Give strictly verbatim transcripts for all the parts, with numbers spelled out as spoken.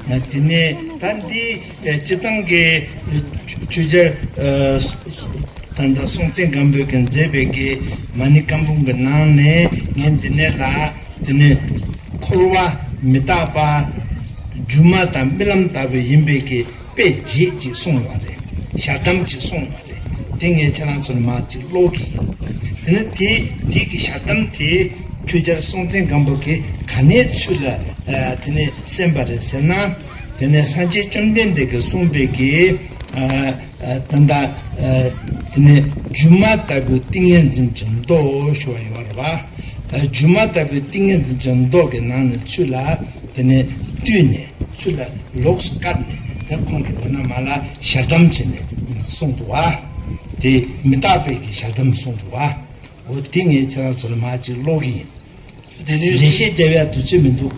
དེ་ནས་ད་འདི་སྤྱི་བཏང་གི་ཆོས་ཆོས་རྒྱལ་ད་ལྟ་སྲོང་བཙན་སྒམ་པོས་ཀྱི་མཛད་པའི་གི་མ་ཎི་བཀའ་འབུམ་གྱི་ནང་ནས་ངས་འདི་ནས་ལ། དེ་ནས་འཁོར་བ་མི་རྟག་པ། སྒྱུ་མ་དང་རྨི་ལམ་ལྟ་བུ་ཡིན་པའི་གི་དཔེ་བརྒྱད་ཅིག་གསུངས་ཡོད་རེད། ཞལ་གདམས་ཅིག་གསུངས་ཡོད་རེད། དེ་ངས་ཁྱེད་རང་ཚོ་ལ་མར་ཅིག་ཀློག་གི་ཡིན། དེ་ནས་དེ་དེ་གི་ཞལ་གདམས་དེ་ཆོས་རྒྱལ་སྲོང་བཙན་སྒམ་པོ་གིས་ག་ནས་ཚུར་ལ་དེ་ནས་གསན་པ་རེད་ཟེར་ན། དེ་ནས་སངས་རྒྱས་བཅོམ་ལྡན་འདས་ཀྱིས་གསུངས་པའི་གི་ད་ལྟ་དེ་ནས་སྒྱུ་མ་ལྟ་བུའི་ཏིང་ངེ་འཛིན་གྱི་མདོ་ཞུ་བ་ཡོད་རེད་བ། སྒྱུ་མ་ལྟ་བུའི་ཏིང་ངེ་འཛིན་གྱི་མདོ་གི་ནང་ནས་ཚུར་ལ་དེ་ནས་བཏུས་ནས་ཚུར་ལ་ལོགས་སུ་བཀར་ནས་དེ་ཁོང་གིས་དེ་ན་མ་ལ་ཞལ་གདམས་བྱས་ནས་གསུངས་འདུག་བ། དེ་མི་རྟག་པའི་གི་ཞལ་གདམས་གསུངས་འདུག་བ། འོ་དེ་ངས་ཁྱེད་རང་ཚོ་ལ་མར་ཅིག་ཀློག་གི་ཡིན། དེ་ནས་འགྲེལ་བཤད་རྒྱབ་ཡ་དུས་ཚོད་མི་འདུག་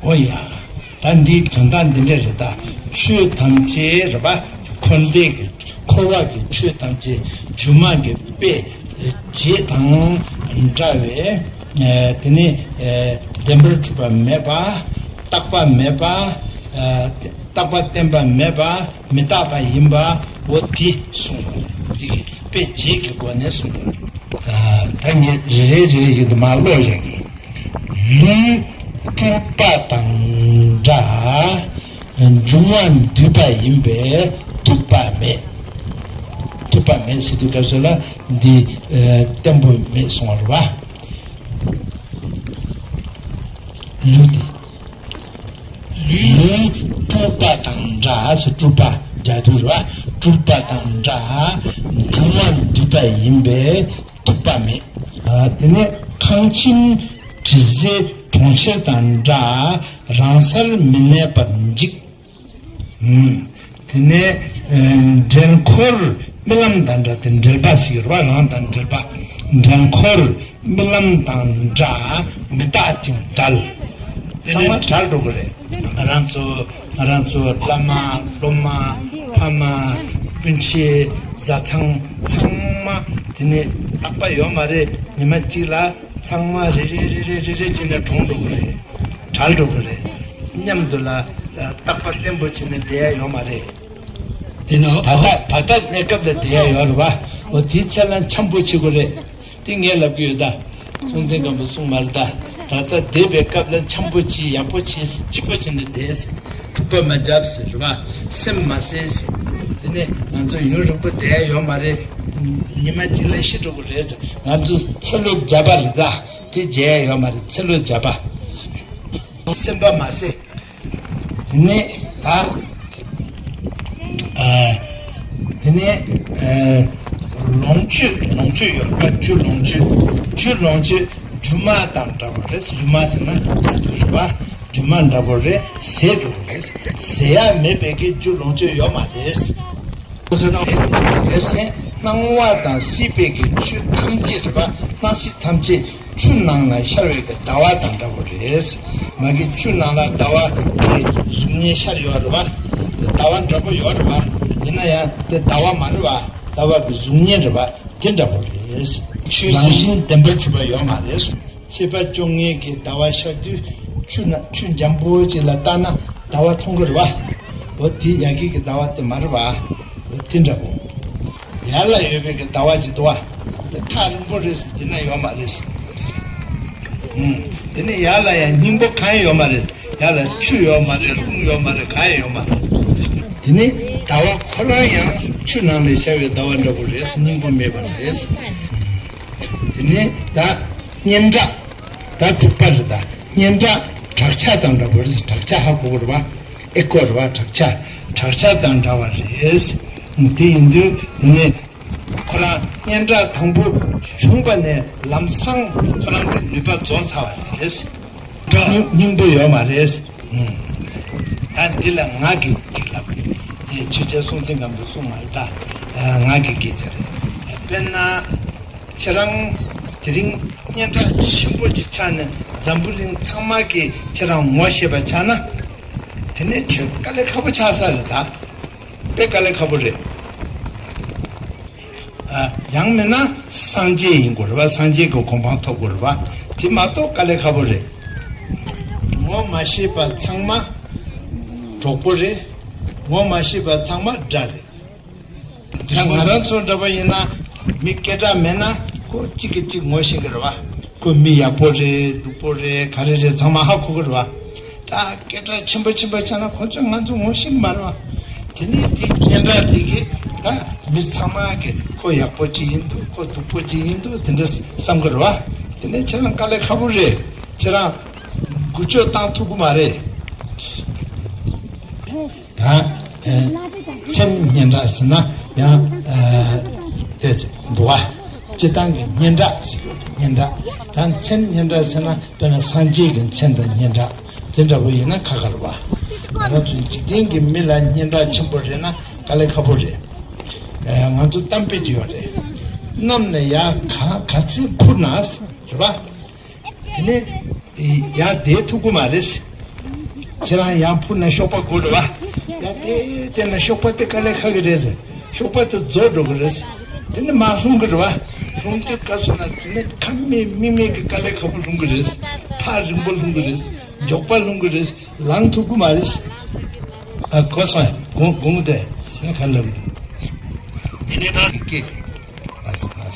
འོ་ཡ། ད་འདིའི་དོན་དག་འདི་འདྲ་རེད་ད། ཆོས་ཐམས་ཅད་རེད་པ། འཁོར་འདས་ཀྱི་འཁོར་བ་གི་ཆོས་ཐམས་ཅད་སྒྱུ་མ་གི་དཔེ་བྱེད་དང་འདྲ་བའི། དེ་ནི་བདེན་པར་གྲུབ་པ་མེད་པ། རྟག་པ་མེད་པ། རྟག་པ་བརྟན་པ་མེད་པ། མི་རྟག་པ་ཡིན་པ། འོ་དེ་གསུངས་པ་རེད། དེ་གི་དཔེ་བྱེད་ཀྱི་སྒོ་ནས་གསུངས་པ་རེད། ད་ངས་རེ་རེ་རེ་རེ་བཞིན་དུ་མར་ཀློག་བཞག་གི། ལུས་སྤྲུལ་པ་དང་འདྲ། འབྱུང་བ་འདུས་པ་ཡིན་པས་ཐུབ་པ་མེད། ཐུབ་པ་མེད་ཟེར་དུས་སྐབས་སུ་ལ་འདི་བརྟན་པོ་མེད་གསུངས་པ་རེད་བ། ལུས་དེ། ལུས་སྤྲུལ་པ་དང་འདྲ་ཟེར། སྤྲུལ་པ་རྒྱ་དུ་ར་སྤྲུལ་པ་དང་འདྲ། འབྱུང་བ་འདུས་པ་ཡིན་པས་ཐུབ་པ་མེད། དེ་ནས་ཁང་ཁྱིམ་དྲི་ཟའི་གྲོང་ཁྱེར་དང་འདྲ། རང་སར་མི་གནས་པར་འཇིག་དེ་ནས་འདྲེན་འཁོར་རྨི་ལམ་དང་འདྲ་སྟེ། འདྲེན་པ་ཟེར་བ་རང་དང་འདྲེན་པ། འདྲེན་འཁོར་རྨི་ལམ་དང་འདྲ། མི་རྟག་ཅིང་བྲལ། ཚང་མ་བྲལ་འགྲོ་གི་རེད། ང་རང་ཚོ་ང་རང་ཚོ་བླ་མ་སློབ་མ་ཕ་མ་སྤུན་མཆེད་བཟའ་ཚང་ཚང་མ་དེ་ནས་རྟག་པ་ཡོད་མ་རེད། ཉི་མ་གཅིག་ལ་ཚང་མ་རེ་རེ་རེ་རེ་རེ་རེ་བྱས་ནས་གྲོངས་འགྲོ་གི་རེད། བྲལ་འགྲོ་གི་རེད། མཉམ་དུ་ལ་རྟག་པ་བརྟན་པོ་བྱས་ནས་བསྡད་ཡ་ཡོད་མ་རེད། དེ་ནི་ད་ལྟ་ད་ལྟ་གནས་སྐབས་ལ་བསྡད་ཡ་ཡོད་རེད་བ། འོ་དེའི་ཚེ་ལ་འཆམ་པོ་བྱེད་དགོས་རེད། དེ་ངས་ལབ་ཀྱི་ཡོད་ད། སྲོང་བཙན་སྒམ་པོས་གསུངས་མ་རེད་ད། ད་ལྟ་བསྡད་པའི་སྐབས་ལ་འཆམ་པོ་བྱེད། ཡག་པོ་བྱེད་ཟེར། སྐྱིད་པོ་བྱས་ནས་བསྡད་ཟེར། འཁྲུག་པ་མ་རྒྱབ་ཟེར་རེད་བ། སེམས་མ་གསལ་ཟེར། དེ་ནས་ང་ཚོ་ཡུན་རིང་པོ་བསྡད་ཡ་ཡོད་མ་རེད། ཉི་མ་གཅིག་ལ་ཤི་འགྲོ་གི་རེད་ཟེར། ང་ཚོ་ཚེ་ལོ་བརྒྱ་པ་རེད་ད། དེ་བརྗེད་ཡ་ཡོད་མ་རེད། ཚེ་ལོ་བརྒྱ་པ། སེམས་པ་མ་གསལ། དེ་ནས་ད་ཨ་དེ་ནས་ཨ་ལོངས་སྤྱོད། ལོངས་སྤྱོད་ཡོད་པ། རྒྱུ་ལོངས་སྤྱོད། རྒྱུ་ལོངས་སྤྱོད་སྒྱུ་མ་དང་འདྲ་པོ་རེད། སྒྱུ་མ་ཟེར་ན་རྒྱ་ཐུ་རེད་པ། སྒྱུ་མ་འདྲ་པོ་རེད། ཟད་འགྲོ་གི་རེད། ཟད་ཡ་མེད་པའི་གི་རྒྱུ་ལོངས་སྤྱོད་ཡོད་མ་རེད། དེ་ཟེར་སྣང་བ་དང་སྲིད་པའི་གི་ཆོས་ཐམས་ཅད་རེད་པ། སྣང་སྲིད་ཐམས་ཅད་ཆུ་ནང་ན་ཤར་བའི་གི་ཟླ་བ་དང་འདྲ་པོ་རེད། མ་གི་ཆུ་ནང་ལ་ཟླ་བ་གི་གཟུགས་བརྙན་ཤར་ཡོད་རེད་པ། ཟླ་བ་འདྲ་པོ་ཡོད་རེད་པ། ཡིན་ན་ཡང་དེ་ཟླ་བ་མ་རེད་པ། ཟླ་བ་གི་གཟུགས་བརྙན་རེད་པ། དེ་འདྲ་པོ་རེད། ཆོས་རང་བཞིན་བདེན་པར་གྲུབ་པ་ཡོད་མ་རེད། ཚེས་པ་བཅོ་ལྔའི་གི་ཟླ་བ་ཤར་དུས་ཆུ་ན་ཆུ་འཇམ་པོ་ཅིག་ལ་བལྟས་ན་ཟླ་བ་མཐོང་གི་རེད་པ། འོ་དེ་ཡ་གི་གི་ཟླ་བ་དེ་མ་རེད་པ། འོ་དེ་འདྲ་པོ། ཡར་ལ་ཡོད་པའི་གི་ཟླ་བ་ཅིག་འདུག་པ། དེ་ཐག་རིང་པོ་རེད་ཟེར། དེ་ན་ཡོད་མ་རེད། ཨུམ། དེ་ནས་ཡར་ལ་ཡང་སྙིང་པོ་གང་ཡང་ཡོད་མ་རེད། ཡར་ལ་ཆུ་ཡོད་མ་རེད། རླུང་ཡོད་མ་རེད། གང་ཡང་ཡོད་མ་རེད། དེ་ནས་ཟླ་བ་ཁོ་རང་ཡང་ཆུ་ནང་ལས་ཤར་བའི་ཟླ་བ་འདྲ་པོ་རེད། སྙིང་པོ་མེད་པ་རེད། དེ་ནས་ད་སྙན་གྲགས། ད་དྲུག་པ་རེད་ད། སྙན་གྲགས་བྲག་ཆ་དང་འདྲ་པོ་རེད། བྲག་ཆ་ཧ་གོ་གི་རེད་པ། ཨེ་གོ་རེད་པ། བྲག་ཆ། བྲག་ཆ་དང་འདྲ་བ་རེད། དེ་ཡིན་དུས་དེ་ནས་ཁོ་རང་སྙན་གྲགས་དང་པོ་བྱུང་པ་ནས་ལམ་སང་ཁོ་རང་གི་ནུས་པ་རྫོགས་ཚར་བ་རེད། སྙིང་སྙིང་པོ་ཡོད་མ་རེད། ད་འདི་ལ་ངག་གི་ཅིག་ལབ། དེ་ཆོས་རྒྱལ་སྲོང་བཙན་སྒམ་པོས་གསུངས་མ་རེད་ད། ངག་གི་སྐད་ཆ་རེད། དཔེར་ན། ཁྱེད་རང་དེ་རིང་སྙན་གྲགས་ཆེན་པོ་ཅིག་ཆགས་ནས་འཛམ་བུ་གླིང་ཚང་མ་གིས་ཁྱེད་རང་ངོ་ཤེས་པ་ཆགས་ན། དེ་ནས་ཁྱོད་དཀའ་ལས་ཁག་པོ་ཆགས་ས་རེད་ད། དཔེ་དཀའ་ལས་ཁག་པོ་རེད། ཨ། ཡང་མིན་ན་སངས་རྒྱས་ཡིན་དགོས་རེད་པ། སངས་རྒྱས་ཀྱི་གོ་འཕང་ཐོབ་དགོས་རེད་པ། དེ་མ་གཏོགས་དཀའ་ལས་ཁག་པོ་རེད། ངོ་མ་ཤེས་པ་ཚང་མ་ གྲོགས་པོ་རེད། ངོ་མ་ཤེས་པ་ཚང་མ་དགྲ་རེད། ད་ང་རང་ཚོ་འདྲ་པོ་ཡིན་ན་མི་སྐད་གྲགས་མེད་ན་ཁོ་གཅིག་གིས་གཅིག་ངོ་ཤེས་ཀྱི་རེད་བ། ཁོ་མི་ཡག་པོ་རེད་སྡུག་པོ་རེད་ག་རེ་རེད་ཚང་མ་ཧ་གོ་གི་རེད་བ། ད་སྐད་གྲགས་ཆེན་པོ་ཆེན་པོ་ཆགས་ན་ཁོ་ཚོས་ང་ཚོ་ངོ་ཤེས་ཀྱི་མ་རེད་བ། དེ་ནས་དེ་སྙན་གྲགས་དེ་གིས་ད་མི་ཚང་མ་གིས་ཁོ་ཡག་པོ་ཅིག་ཡིན་འདུག་ཁོ་སྡུག་པོ་ཅིག་ཡིན་འདུག་དེ་འདྲ་བསམ་གི་རེད་བ། དེ་ནས་ཁྱེད་རང་དཀའ་ལས་ཁག་པོ་རེད། ཁྱེད་རང་འགུལ་སྐྱོད་བཏང་ཐུབ་ཀྱི་མ་རེད། ད་ཨ་མཚན་སྙན་གྲགས་ཟེར་ན་ཡང་ཨ་དེ་འདུག་བ། སྤྱིར་བཏང་གི་སྙན་གྲགས་ཟེར་གྱི་ཡོད་རེད། སྙན་གྲགས། ད་མཚན་སྙན་གྲགས་ཟེར་ན་དཔེར་ན་སངས་རྒྱས་ཀྱི་མཚན་དང་སྙན་གྲགས་དེ་འདྲ་པོ་ཡིན་ན་ཁག་ཁག་རེད་བ། ང་རང་ཚོ་འཇིག་རྟེན་གྱི་མི་ལ་སྙན་གྲགས་ཆེན་པོ་རེད་ན་དཀའ་ལས་ཁག་པོ་རེད། ཨ་ང་ཚོ་གཏམ་དཔེ་ཅིག་ཡོད་རེད། གནམ་ནས་ཡར་ག་ག་ཚད་འཕུར་ན་རེད་བ། དེ་ནས་ཡར་བསྡད་ཐུབ་ཀྱི་མ་རེད། ཁྱེད་རང་ཡར་འཕུར་ན་གཤོག་པ་དགོས་རེད་བ། ཡར་བསྡད་བསྡད་ན་གཤོག་པ་དེ་དཀའ་ལས་ཁག་གི་རེད་ཟེར། གཤོག་པ་དེ་རྫོགས་འགྲོ་གི་རེད། དེ་ནས་མར་ལྷུང་གི་རེད་བ། ལྷུང་དུས་སྐབས་སུ་ན་དེ་ནས་ཁ་མིག་མིག་མེད་ཀྱི་དཀའ་ལས་ཁག་པོ་ལྷུང་གི་རེད། ཐག་རིང་པོ་ལྷུང་གི་རེད། མགྱོགས་པ་ལྷུང་གི་རེད། ལངས་ཐུབ་ཀྱི་མ་རེད། ཨ་གོ་སོང་ཡ། དགོངས་དགོངས་ཏེ་ངས་ག་ལབ་འདུག་དེ་ནས་ད་སྐད་ཨ་ཨ་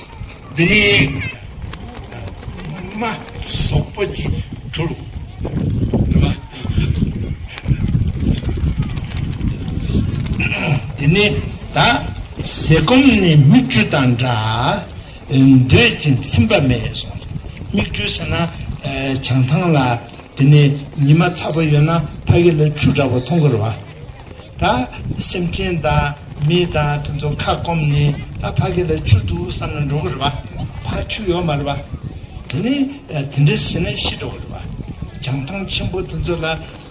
དེ་ནས་མ་སོག་པོ་ཅིག་གྲུལ། དེ་ནས་ད་ཟས་སྐོམ་ནི་མིག་ཆུ་དང་འདྲ། འདོད་ཅིང་ཚིམ་པ་མེད་གསུངས། མིག་ཆུ་ཟེར་ན་ཨ་བྱང་ཐང་ལ་དེ་ནས་ཉི་མ་ཚ་པོ་ཡོད་ན་ཕ་གི་ལ་ཆུ་འདྲ་པོ་མཐོང་གི་རེད་བ། ད་སེམས་ཅན་དང་མི་དང་དེ་ཚོ་ཁ་སྐོམ་ནས་ད་ཕ་གི་ལ་ཆུ་འདུག་བསམ་ནས་འགྲོ་གི་རེད་བ། ཕ་ཆུ་ཡོད་མ་རེད་བ། དེ་ནས་ཨ་དེ་འདྲ་བྱས་ནས་ཤི་འགྲོ་གི་རེད་བ། བྱང་ཐང་ཆེན་པོ་དེ་ཚོ་ལ་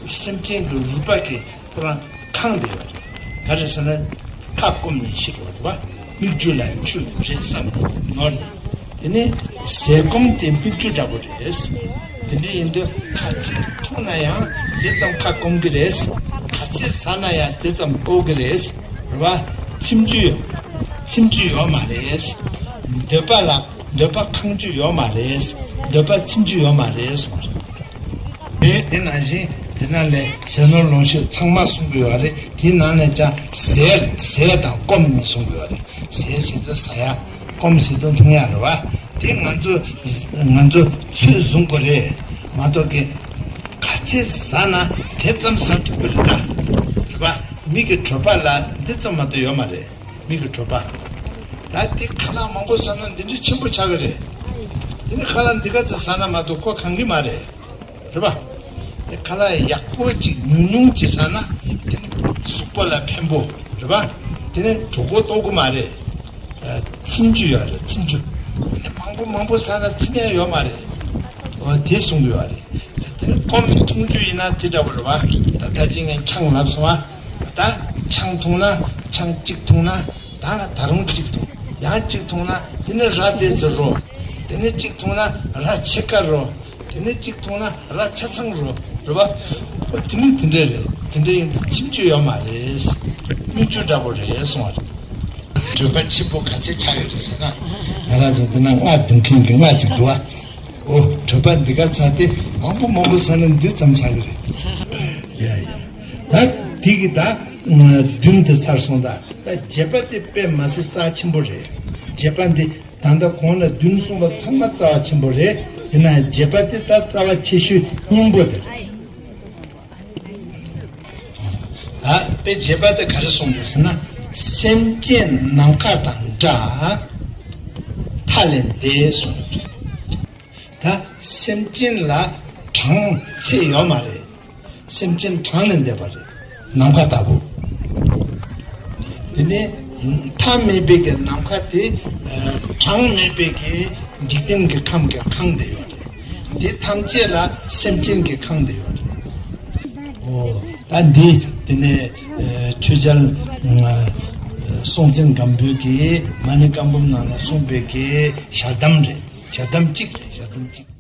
སེམས་ཅན་གྱི་རུས་པ་གི་ཁོ་རང་ཁེངས་བསྡད་ཡོད་རེད། ག་རེ་ཟེར་ན་ཁ་སྐོམ་ནས་ཤི་འགྲོ་བ་རེད་བ། མིག་ཆུ་ལ་ཆུ་རེད་བསམ་ནས་ནོར་ནས། དེ་ནས་ཟས་སྐོམ་དེ་མིག་ཆུ་འདྲ་པོ་རེད། དེ་འདྲ་ཡིན་དུས་ག་ཚད་འཐུང་ན་ཡང་དེ་ཙམ་ཁ་སྐོམ་གི་རེད། ག་ཚད་ཟ་ན་ཡང་དེ་ཙམ་ལྟོགས་གི་རེད། རེད་བ། ཚིམ་རྒྱུ་ཡོད། ཚིམ་རྒྱུ་ཡོད་མ་རེད། འདོད་པ་ལ་འདོད་པ་ཁེངས་རྒྱུ་ཡོད་མ་རེད། འདོད་པ་ཚིམ་རྒྱུ་ཡོད་མ་རེད་གསུངས་པ་རེད། དེ་དེ་ནང་བཞིན་དེ་ན་ལས་ཟས་ནོར་ལོངས་སྤྱོད་ཚང་མ་གསུང་གི་ཡོད་རེད། དེའི་ནང་ནས་ཀྱང་ཟས་ཟས་དང་སྐོམ་གཉིས་གསུང་གི་ཡོད་རེད། ཟས་ཟེར་དུས་ཟ་ཡ། སྐོམ་ཟེར་དུས་འཐུང་ཡ་རེད་བ། དེ་ང་ཚོ་ང་ཚོ་ཚོད་བཟུང་དགོས་རེད་མ་གཏོགས་ཀྱི། ག་ཚད་ཟ་ན་དེ་ཙམ་ཟ་ཐུབ་ཀྱི་རེད་ད། རེད་བ། མི་གི་གྲོད་པ་ལ་འདི་ཙམ་མ་གཏོགས་ཡོད་མ་རེད། མི་གི་གྲོད་པ། ད་དེ་ཁ་ལག་མང་པོ་ཟ་ན་འདི་འདྲ་ཆེན་པོ་ཆགས་ཀྱི་རེད། དེ་ནི་ཁ་ལག་འདི་ག་ཚོད་ཟ་ན་མ་གཏོགས་ཁོ་གང་གི་མ་རེད། རེད་པ། དེ་ཁ་ལག་ཡག་པོ་ཅིག་ཉུང་ཉུང་ཅིག་ཟ་ན་དེ་ནི་གཟུགས་པོ་ལ་ཕན་པོ་རེད་པ། དེ་ནི་གྲོད་ཁོག་ལྟོགས་ཀྱི་མ་རེད། ཚིམ་རྒྱུ་ཡོད་རེད་ཚིམ་རྒྱུ། དེ་ནི་མང་པོ་མང་པོ་ཟ་ན་ཚིམ་ཡ་ཡོད་མ་རེད། འོ་དེ་གསུང་གི་ཡོད་རེད། དེ་ནི་སྐོམ་འཐུང་རྒྱུ་ཡིན་ན་དེ་འདྲ་པོ་རེད་པ། ད་ད་ཅི་ངས་ཆང་ལབ་སོང་ཨ། ད་ཆང་འཐུང་ན་ཆང་གཅིག་འཐུང་ན་ད་ད་རུང་གཅིག་འཐུང་། ཡང་གཅིག་འཐུང་ན་དེ་ནི་ར་དེ་ཚོ་རོ། དེ་ནི་གཅིག་འཐུང་ན་ར་ཕྱེད་ཀ་རོ། དེ་ནི་གཅིག་འཐུང་ན་ར་ཆ་ཚང་རོ། རེད་པ། དེ་ནི་དེ་འདྲ་རེད། དེ་འདྲ་ཡིན་དུས་ཚིམ་རྒྱུ་ཡོད་མ་རེད། སྨིག་རྒྱུ་འདྲ་པོ་རེད་གསུངས་པ་རེད། གྲོད་པ་ཆེན་པོ་ག་ཚད་ཆགས་ཡོད་རེད་ཟེར་ན། ང་རང་ཚོ་འདི་ན་རྔ་རྡུང་མཁན་གྱི་རྔ་གཅིག་འདུག་ཨ། འོ་གྲོད་པ་འདི་ག་ཚ་སྟེ་མང་པོ་མང་པོ་ཟ་ན་འདི་ཙམ་ཆགས་ཀྱི་རེད། ཡ་ཡ། ད་དེ་གི་ད་བདུན་དེ་ཚར་སོང་ད། ད་བརྒྱད་པ་དེ་དཔེ་མ་སྲིད་རྩ་ཆེན་པོ་རེད། བརྒྱད་པ་འདི་ད་ལྟ་གོང་ལ་བདུན་གསུངས་པ་ཚང་མ་རྩ་བ་ཆེན་པོ་རེད། དེ་ན་བརྒྱད་པ་དེ་ད་རྩ་བ་ཆེ་ཤོས་སྙིང་པོ་དེ་རེད། ད་དཔེ་བརྒྱད་པ་དེ་ག་རེ་གསུངས་འདུག་ཟེར་ན། སེམས་ཅན་ནམ་མཁའ་དང་འདྲ། མཐའ་ལས་འདས་གསུངས་འདུག་ད་སེམས་ཅན་ལ་གྲངས་ཚད་ཡོད་མ་རེད། སེམས་ཅན་གྲངས་ལས་འདས་པ་རེད། ནམ་མཁའ་ལྟ་བུ། དེ་ནས་མཐའ་མེད་པའི་གི་ནམ་མཁའ་དེ་ཨ་གྲངས་མེད་པའི་གི་འཇིག་རྟེན་གྱི་ཁམས་ཀྱིས་ཁེངས་བསྡད་ཡོད་རེད། དེ་ཐམས་ཅད་ལ་སེམས་ཅན་གྱིས་ཁེངས་བསྡད་ཡོད་རེད། འོ་ད་འདི་དེ་ནས་ཨ་ཆོས་རྒྱལ་ཨ་སྲོང་བཙན་སྒམ་པོའི་གི་མ་ཎི་བཀའ་འབུམ་ནང་ལ་གསུངས་པའི་གི་ཞལ་གདམས་རེད། ཞལ་གདམས་གཅིག་རེད། ཞལ་གདམས་གཅིག